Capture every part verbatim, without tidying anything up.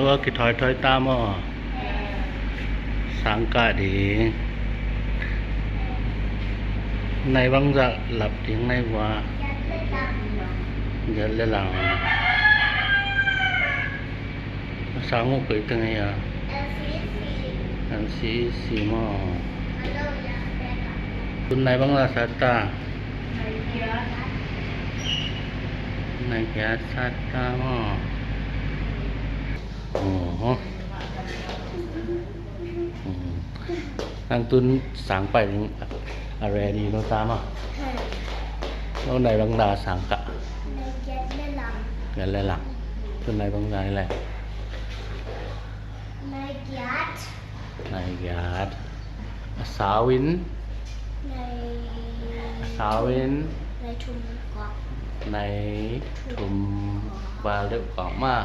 Tua kithoithoi ta maw? Sang kah ding. Nai bangzah lap ding nai vua? Giat le lang. A sang uh koi teng hi a? L C E C maw? Tun nai bangzah sat ta? Nai giat sat ta maw? Nang tun sang pai ding a ready lo ta maw? Lo nai bangzah sang kah? Giat le lang. Tun nai bangzah hi le? Nai giat. A sau in? Nai thum kawk. Nai thum val deuh kawk maw?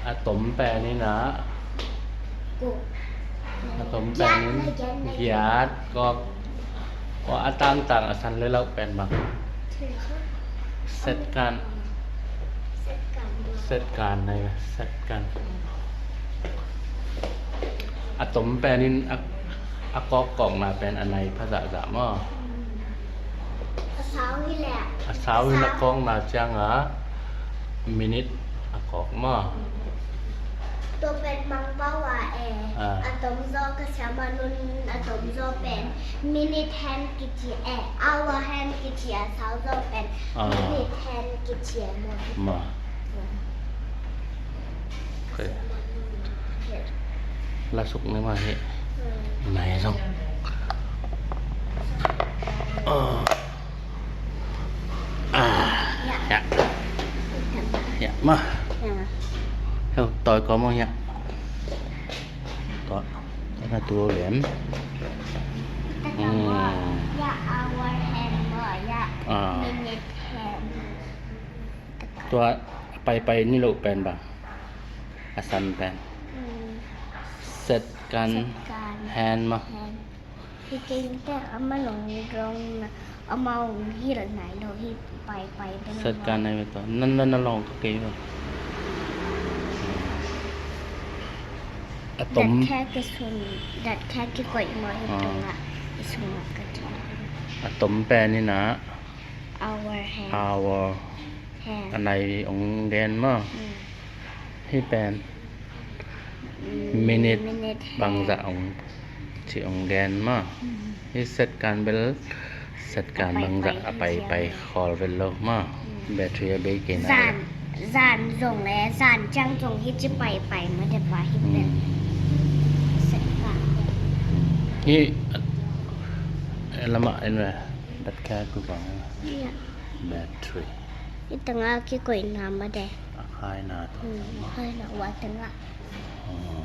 A tom pen in a? A tom pen in giat kawk. Ua a tangtang a san le lauh pen bang? Setkan. Setkan nai, setkan. A tom pen in a kawkkawkna pen a nai pha zahzah maw? A sau hi le. A sau hi le a kawkna ciangah minute a kawk maw? Tua pen mangpau a e. A tom zaw ka siam a nun a tom zaw pen minute hand kici e, hour hand kici a, sau zaw pen minute hand kici e maw? Maw. Lasuk ni mah hi. Nai zong. Ah. Ah. Ya. Ya mah. Heo toi ko mong ya. Toi. Toi na tu lian. Hmm. Ya hour hand mo ya. Ah. Minute hand. Tua paipai ni lo pen ba. A san pen. Setkan hand ma. Hi kei te ama long long na ama ong hil nai lo hi paipai pen. Setkan nai pen tua. Nan nan na long ka kei ba. A tom. Dat khe kisun, dat khe kikoih mo hi tunga. Isunga ka tin. A tom pen in a. Hour hand. Hour. A nai ong gen maw? Hi pen minute bangzah ong ci ong gen maw? Hi setkan bel setkan bangzah a paipai khawl vet lo maw? Battery a bei kei na. Zan zong le zan ciang zong hi ci paipai maw te pa hi pen. Setkan. Hi lamah en ve. Battery ku bang. Battery. Itanga kikoihna mah de. A khaina tawh. Hmm, a khaina ua tanga. Oh.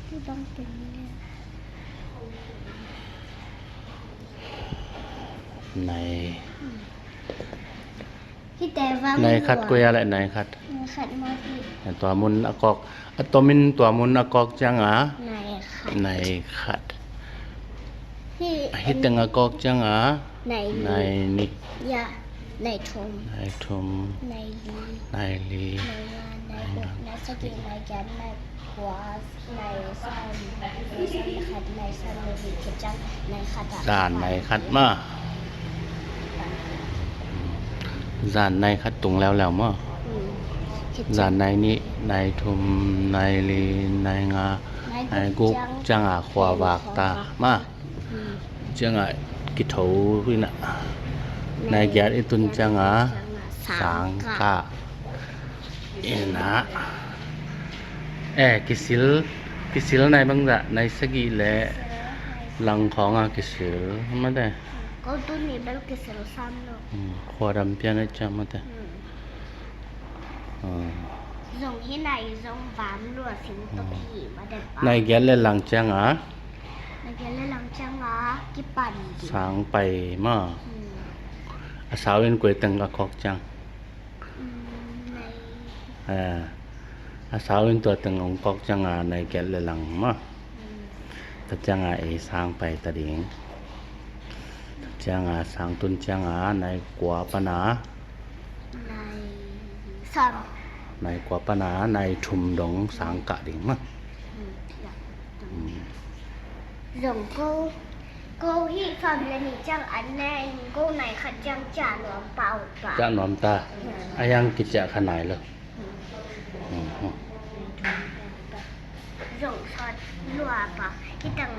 Kibang teng le. Nai. Nai khat koi a le nai khat. Nai khat mah hi. Tua mun a kawk. A tomin tua mun a kawk cianga. Nai khat. Nai khat. Hi teng a kawk cianga. Nai nih. Nai nih. Ya. Nai thum. Nai thum. Nai li. Nai li. Nai nga, nai guk, nai sagih, nai giat, nai kua. Zan nai khat ma. Zan nai khat tung leuleu ma. Zan nai nih, nai thum, nai li, nai nga, nai guk cianga khua vak ta ma. Cianga kitho hi na. Nai giat i tun cianga sang kah. Ina. Eh, kisil, kisil nai bangzah, nai sagih le lang khawng a kisil mate. Ko tuni bel kisil sam lo. Hmm, khua dam pian a ciam mate. Hmm. Zong hi nai zong vam lua sing tok hi mate pa. Nai giat le lang cianga. Nai giat le lang cianga kipan ding. Sang pai ma. Hmm. A sau in koi teng a kawk ciang. A sau in tua teng ong kawk cianga nai giat le lang ma. Tua cianga ei sang pai ta ding. Tua cianga sang tun cianga nai kua pana. Nai Sam. Nai kua pan a nai thum dong sang kah ding mah. Hmm, ya. Hmm. Zong ko, ko hih sam le nih ciang an ne in ko nai khat ciang ciah nuam pah uh pa. Ciah nuam ta. Hmm. A yang kiciah kha nai lo. Hmm. Hmm. Zong sawt lua pa, hih tang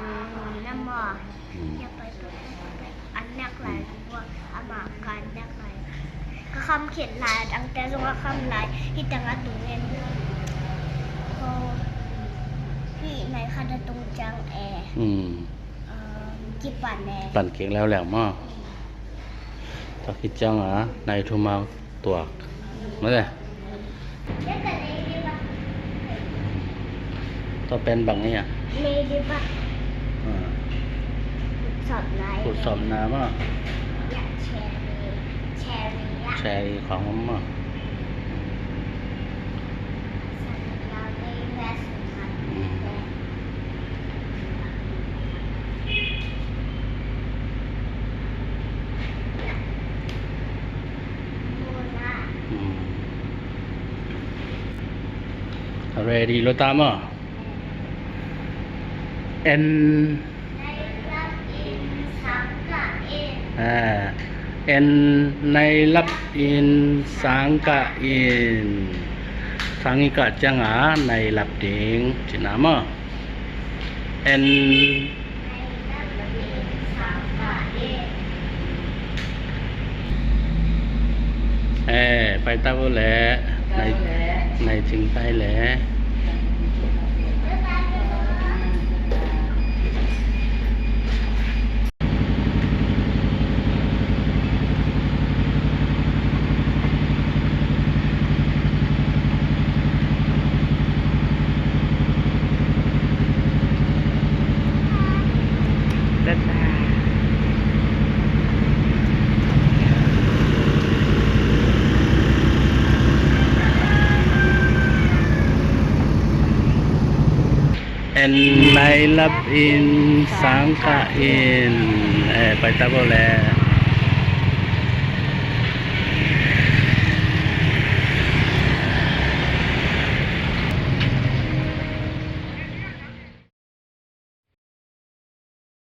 na maw. Hmm. Ya pai, pai, pai, pai, pai. An nek lai, hmm, lua, amah ka an nek lai. Ka kham khit lai, ang te zong a kham lai, hih tang a tung en. Ko, hih nai khat a tung ciang e. Hmm. Um, kipan e. Pan kik leuleu maw. Hmm. Tua khit ciang a, nai thum a tuak. Mate. Tua pen bang hi a? Ladybug. Ah. Kutsawpna. Kutsawpna maw? Ya, cherry. Cherry ya. Cherry khawng om maw? Mm. Hmm. Ready lo ta maw? En. Ah, en nai lap in sang kah in. Sang i kah ciang a nai lap ding cihna maw? En. Eh, pai ta vo le. Nai, nai cing pai le. En nai lap in sang kah in. Eh, pai ta vo le.